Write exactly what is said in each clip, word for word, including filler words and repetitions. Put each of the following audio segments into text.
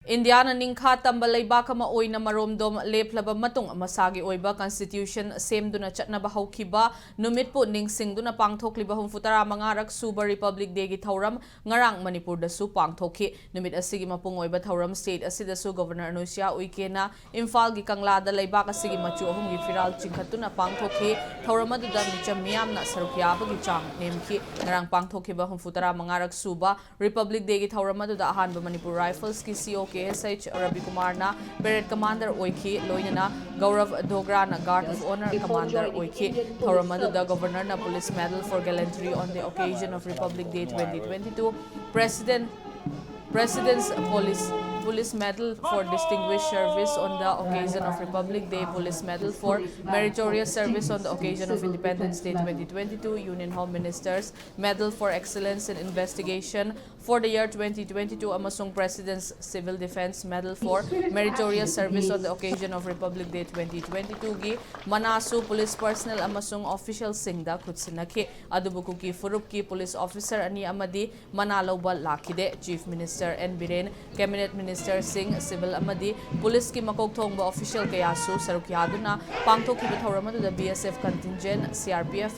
ꯏꯟꯗꯤꯌꯥꯅ ꯅꯤꯡꯈꯥ ꯇꯝꯕ ꯂꯩꯕꯥꯛ ꯑꯃ ꯑꯣꯏꯅ ꯃꯔꯣꯝꯗꯣꯝ ꯂꯦꯞꯂꯕ ꯃꯇꯨꯡ, ꯃꯁꯥꯒꯤ ꯑꯣꯏꯕ ꯀꯟꯁꯇꯤꯇ꯭ꯌꯨꯁꯟ ꯁꯦꯝꯗꯨꯅ ꯆꯠꯅꯕ ꯍꯧꯈꯤꯕ ꯅꯨꯃꯤꯠꯄꯨ ꯅꯤꯡꯁꯤꯡꯗꯨꯅ ꯄꯥꯡꯊꯣꯛꯂꯤꯕ ꯍꯨꯝꯐꯨꯇꯔꯥ ꯃꯉꯥꯔꯛ ꯁꯨꯕ ꯔꯤꯄꯕ꯭ꯂꯤꯛ ꯗꯦꯒꯤ ꯊꯧꯔꯝ ꯉꯔꯥꯡ ꯃꯅꯤꯄꯨꯔꯗꯁꯨ ꯄꯥꯡꯊꯣꯛꯈꯤ꯫ ꯅꯨꯃꯤꯠ ꯑꯁꯤꯒꯤ ꯃꯄꯨꯡ ꯑꯣꯏꯕ ꯊꯧꯔꯝ ꯁ꯭ꯇꯦꯠ ꯑꯁꯤꯗꯁꯨ ꯒꯕꯔꯅꯔ ꯑꯅꯨꯁ꯭ꯌꯥ ꯎꯏꯀꯦꯅ ꯏꯝꯐꯥꯜꯒꯤ ꯀꯪꯂꯥꯗ ꯂꯩꯕꯥꯛ ꯑꯁꯤꯒꯤ ꯃꯆꯨ ꯑꯍꯨꯝꯒꯤ ꯐꯤꯔꯥꯜ ꯆꯤꯡꯈꯠꯇꯨꯅ ꯄꯥꯡꯊꯣꯛꯈꯤ꯫ ꯊꯧꯔꯝ ꯑꯗꯨꯗ ꯃꯤꯆꯝ ꯃꯤꯌꯥꯝꯅ ꯁꯔꯨꯛ ꯌꯥꯕꯒꯤ ꯆꯥꯡ ꯅꯦꯝꯈꯤ꯫ ꯉꯔꯥꯡ ꯄꯥꯡꯊꯣꯛꯈꯤꯕ ꯍꯨꯝꯐꯨꯇꯔꯥ ꯃꯉꯥꯔꯛ ꯁꯨꯕ ꯔꯤꯄꯕ꯭ꯂꯤꯛ ꯗꯦꯒꯤ ꯊꯧꯔꯝ ꯑꯗꯨꯗ ꯑꯍꯥꯟꯕ ꯃꯅꯤꯄꯨꯔ ꯔꯥꯏꯐꯜꯁꯀꯤ ꯁꯤ ꯑꯣ ꯀꯦ ꯑꯦꯁ ꯑꯩꯆ ꯔꯕꯤꯀꯨꯃꯥꯔꯅ ꯄꯦꯔꯦꯗ ꯀꯃꯥꯟꯗꯔ ꯑꯣꯏꯈꯤ, ꯂꯣꯏꯅꯅ ꯒꯧꯔꯕ ꯗꯣꯒ꯭ꯔꯥꯅ ꯒꯥꯔꯗ ꯑꯣꯐ ꯑꯣꯅꯔ ꯀꯃꯥꯟꯗꯔ ꯑꯣꯏꯈꯤ꯫ ꯊꯧꯔꯝ ꯑꯗꯨꯗ ꯒꯕꯔꯅꯔꯅ Police Medal for Gallantry on the occasion of Republic Day twenty twenty-two, President President's Police, Police Medal for Distinguished Service on the occasion of Republic Day, Police Medal for Meritorious Service on the occasion of Independence Day twenty twenty-two, Union Home Minister's Medal for Excellence in Investigation for the year twenty twenty-two, ꯑꯃꯁꯨꯡ President's Civil Defense Medal for Meritorious Service on the occasion of Republic Day twenty twenty-two ꯒꯤ ꯃꯅꯥꯁꯨ police personnel ꯑꯃꯁꯨꯡ officialꯁꯤꯡꯗ ꯈꯨꯠꯁꯤꯟꯅꯈꯤ꯫ ꯑꯗꯨꯕꯨ ꯀꯨꯀꯤ ꯐꯨꯔꯨꯞꯀꯤ police officer ꯑꯅꯤ ꯑꯃꯗꯤ ꯃꯅꯥ ꯂꯧꯕ ꯂꯥꯛꯈꯤꯗꯦ꯫ Chief Minister N Biren, Cabinet Ministerꯁꯤꯡ, civil ꯑꯃꯗꯤ policeꯀꯤ ꯃꯀꯣꯛ ꯊꯣꯡꯕ official ꯀꯌꯥꯁꯨ ꯁꯔꯨꯛ ꯌꯥꯗꯨꯅ ꯄꯥꯡꯊꯣꯛꯈꯤꯕ ꯊꯧꯔꯝ ꯑꯗꯨꯗ B S F contingent, C R P F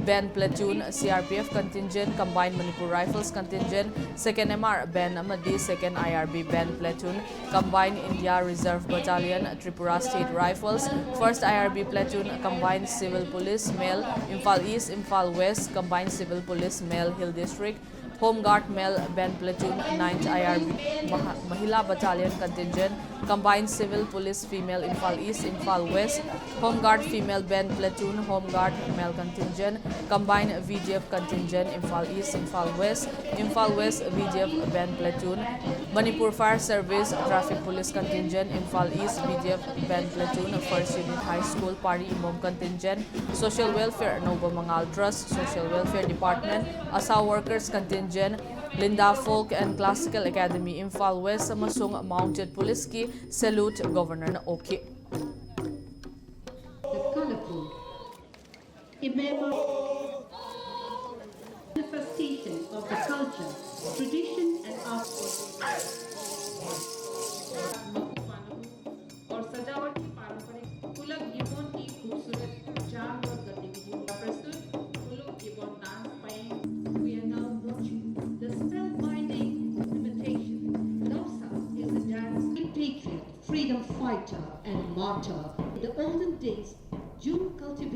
band platoon, C R P F contingent, Combined Manipur Rifles contingent, Second M R band ꯑꯃꯗꯤ Second I R B band platoon, Combined India Reserve Battalion, Tripura State Rifles, First I R B platoon, Combined Civil Police, male, Imphal East, Imphal West, Combined Civil Police, male, Hill District, Home Guard male band platoon, ninth I R B Maha-, Mahila Battalion contingent, Combined Civil Police female, Imphal East, Imphal West, Home Guard female band platoon, Home Guard male contingent, Combined V G F contingent, Imphal East, Imphal West, Imphal West V G F band platoon, Manipur Fire Service Traffic Police contingent, Imphal East V G F band platoon, First Unit High School Pari Imom contingent, Social Welfare Anouba Mangal Trust, Social Welfare Department, ASHA Workers Contingent, Linda Folk and Classical Academy, Imphal West, ꯑꯃꯁꯨꯡ Mounted Policeꯀꯤ salute Governorꯅ ꯑꯣꯛꯈꯤ꯫ The colorful, immemorial manifestation of the culture, tradition and art. and martyr. In the olden days, jute cultivation